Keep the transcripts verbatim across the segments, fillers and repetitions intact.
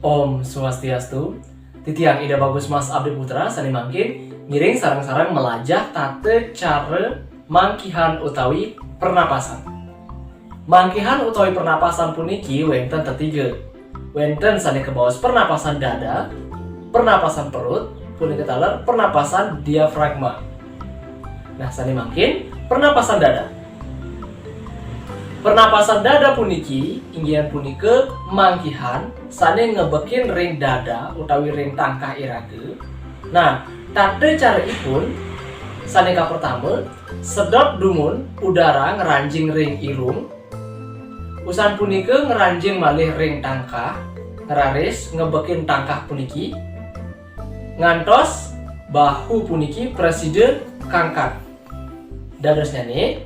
Om Swastiastu. Titiang Ida Bagus Mas Abdi Putra sane mangkin ngiring sareng-sareng melajah tata cara mangkihan utawi pernapasan. Mangkihan utawi pernapasan puniki wenten tetiga. Wenten sane kabaos pernapasan dada, pernapasan perut, punika taler pernapasan diafragma. Nah, sane mangkin pernapasan dada. Pernapasan dada puniki inggih punika mangkihan sane ngebekin ring dada utawi ring tangkah iraga. Nah, tata caraipun sane kapertama, sedot dumun udara ngranjing ring irung. Usan punika ngranjing malih ring tangkah, raris ngebekin tangkah puniki. Ngantos bahu puniki prasida kangkat. Dadosnyane,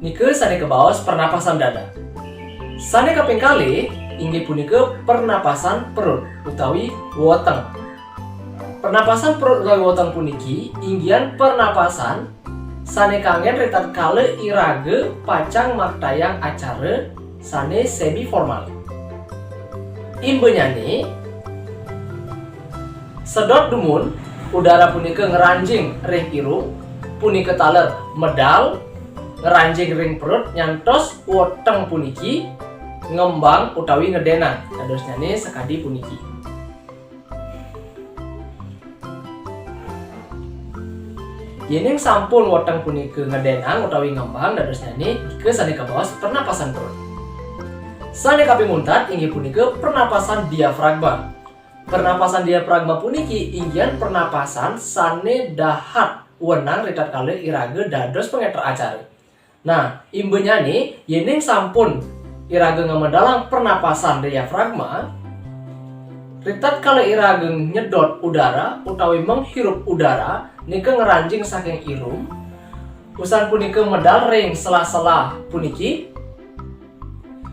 nika sane kabaos pernapasan dada. Sane kaping kalih inggih punika pernapasan perut utawi weteng. Pernapasan perut utawi weteng puniki inggihan pernapasan sane kanggen ritatkala iraga pacang maktayang acara sane semi formal. Imbanyane, sedot dumun udara punika ngranjing ring irung, punika taler medal ngranjing ring perut nyantos weteng puniki ngembang utawi ngedenang, dadosnyane sakadi puniki. Yening sampun weteng punika ngedenang utawi ngembang, dadosnyane nika sane kabaos pernapasan perut. Sane kaping untat inggih punika pernapasan diafragma. Pernapasan diafragma puniki inggihan pernapasan sane dahat wenang ritatkala iraga dados pangeter acara. Nah, imbanyane, yening sampun iraga ngamedalang pernapasan diafragma, ritatkala iraga nyedot udara utawi menghirup udara, nika ngranjing saking irung, usan punika medal ring sela-sela puniki.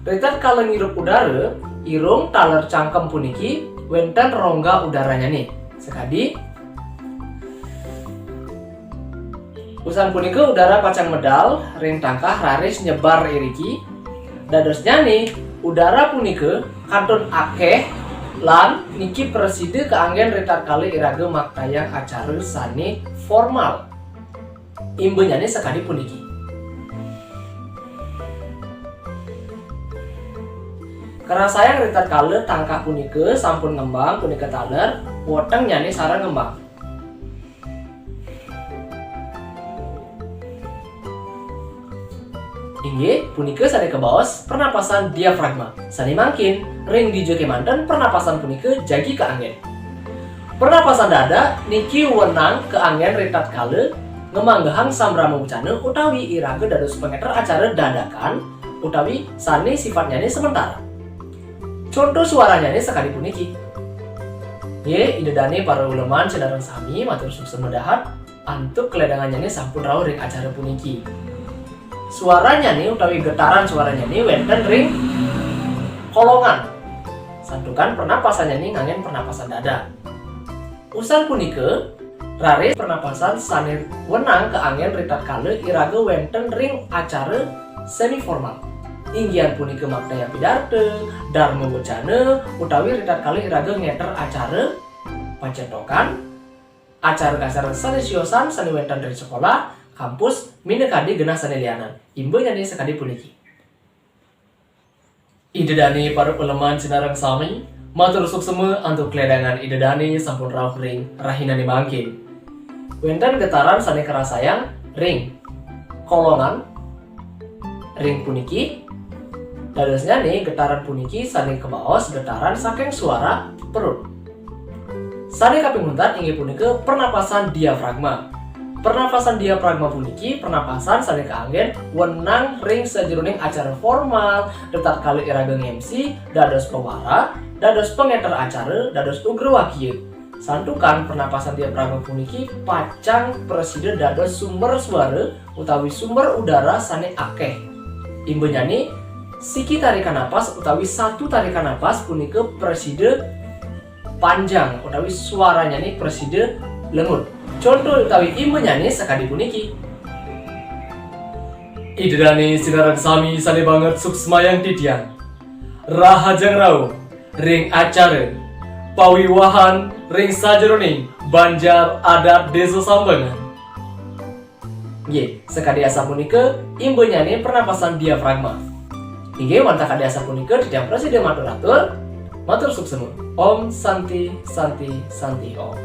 Ritatkala ngirup udara, irung taler cangkem puniki wenten rongga udaranyane. Sakadi, usan punika udara pacang medal ring tangkah raris nyebar iriki. Dadosnyane, udara punika kantun akeh lan niki prasida kaanggen ritatkala iraga maktayang acara sane formal. Imbanyane sakadi puniki. Karasayang ritatkala tangkah punika sampun ngembang, punika taler, wetengnyane sareng ngembang. Inggih, punika sane kabaos pernapasan diafragma. Sane mangkin, ring dija kemanten pernapasan punika jagi kaanggen. Pernapasan dada niki wenang kaanggen ritatkala ngamanggehang sambrama wucana utawi iraga dados pangeter acara dadakan utawi sane sifatnyane sementara. Conto suaranyane sakadi puniki. Ye, Ida dane para uleman sinareng sami matur suksma dahat antuk kaledangannyane sampun rauh ring acara puniki. Suaranyane utawi getaran suaranyane wenten ring kolongan. Santukan pernapasannyane nganggen pernapasan dada. Usan punika, raris pernapasan sane wenang kaanggen ritatkala iraga wenten ring acara semi formal. Inggihan punika maktayang pidarta, darma wacana, utawi ritatkala iraga ngeter acara pacentokan, acara-acara sane siosan sane wenten ring sekolah, kampus, minakadi genah sane lianan. Imbanyane sakadi puniki. Ida dane para uleman sinareng sami, matur suksma antuk kaledangan Ida dane sampun rauh ring rahinane mangkin. Wenten getaran sane karasayang ring kolongan ring puniki, dadosnyane getaran puniki sane kabaos getaran saking suara perut. Sane kaping untat inggih punika pernapasan diafragma. Pernapasan diafragma puniki pernapasan sane kaanggen wenang ring sajeroning acara formal, ritatkala iraga nge-M C, dados pewara, dados pangeter acara, dados ugrawakia. Santukan pernapasan diafragma puniki pacang prasida dados sumber suara utawi sumber udara sane akeh. Imbanyane, siki tarikan napas utawi satu tarikan napas punika prasida panjang utawi suaranyane prasida lengut. Conto utawi imbanyane sakadi puniki. Ida dané sinareng sami sané banget suksmayang titiang. Rahajeng rauh ring acara pawiwahan ring sajeroning banjar adat Désa Sambangan. Nggih, sakadi asapunika imbanyané pernapasan diafragma. Inggih, wantah kadi asapunika titiang prasida matur atur, matur suksma. Om Santi, Santi, Santi Om.